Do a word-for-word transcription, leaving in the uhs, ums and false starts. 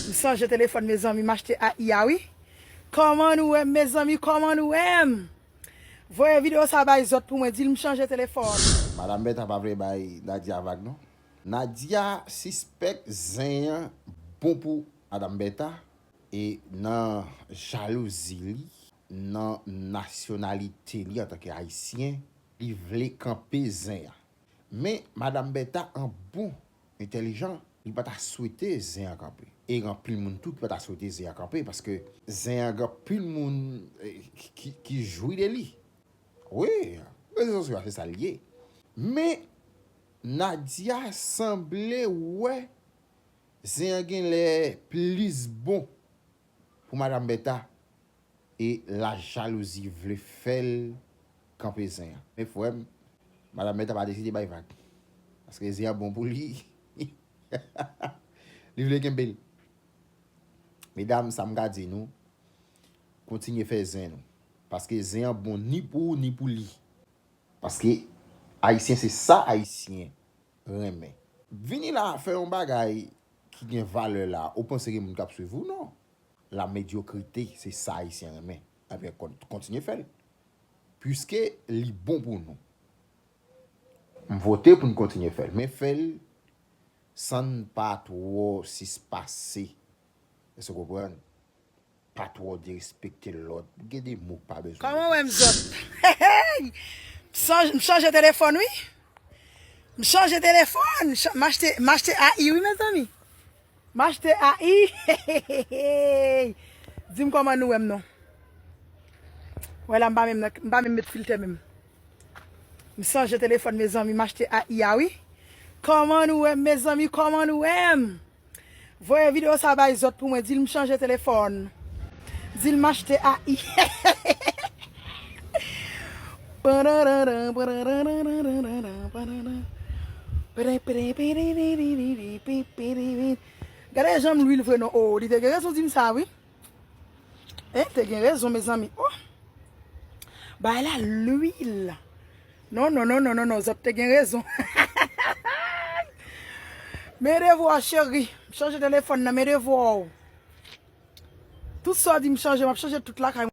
M chanje telefòn, mezanmi, m achte A I a, wi. Kòman nou wè m, mezanmi, kòman nou wè m? Voye videyo sa bay zòt pou mwen, di l m chanje telefòn. Madam Bèta pa vle bay Nadia vag, non. Nadia sispèk zen an bon pou Madam Bèta, e nan jalouzi li, nan nasyonalite li antanke Ayisyen, li vle kanpe zen an. Men, Madam Bèta an bon entèlijan, li pa ta swete zen an kanpe. E gen anpil moun tou ki pa ta swete zen an kanpe, paske zen an gen anpil moun, eh, ki, ki, ki jwi de li. Wi, rezo sosyo a se sa l ye. Men, Nadia sanble wè zen an genlè plis bon pou Madam Bèta, e lajalouzi vle fè l kanpe zen an. Men frè m, Madam Bèta pa deside bay vag. Paske zen an bon pou li. Li vle kenbe l. Medam, sa m ka di nou, kontinye fè zen nou. Paske zen an bon ni pou ou, ni pou li. Paske Ayisyen se sa Ayisyen renmen. Vini la, fè yon bagay ki gen valè la, ou panse gen moun k ap swiv ou? Non. La medyokrite, se sa Ayisyen renmen. Ebyen, kon-, kontinye fè l. Piske li bon pou nou. M vote pou n kontinye fè l. Men fè l san n pa twò sispase. Èske w konprann? Pa twò derespekte lòt. Gen de mo k pa bezwen. Kòman w wè m zòt? Hey, hey! M chanje, m chanje telefòn, wi. M chanje telefòn. Cha-, m achte, m achte A I, wi, mezanmi. M achte A I. Hey, hey, hey, hey. Di m kòman nou wè m non. Wè la, m pa menm nan, m pa menm met filtè menm. M chanje telefòn, mezanmi, m achte A I a, wi. Kòman nou wè m, mezanmi, kòman nou wè m? Voye videyo sa bay zòt pou mwen, di l m chanje telefòn. Di l m achte A I. Gade jan m lwil vre non. Oh, li te gen rezon di m sa, wi. Eh, te gen rezon, mezanmi. Oh! Bagay la lwil. Non, non, non, non, non, non, zòt te gen rezon. Men devwa, cheri. M chanje telefòn nan, men devwa w. Tout sa w di m chanje, m ap chanje tout lakay.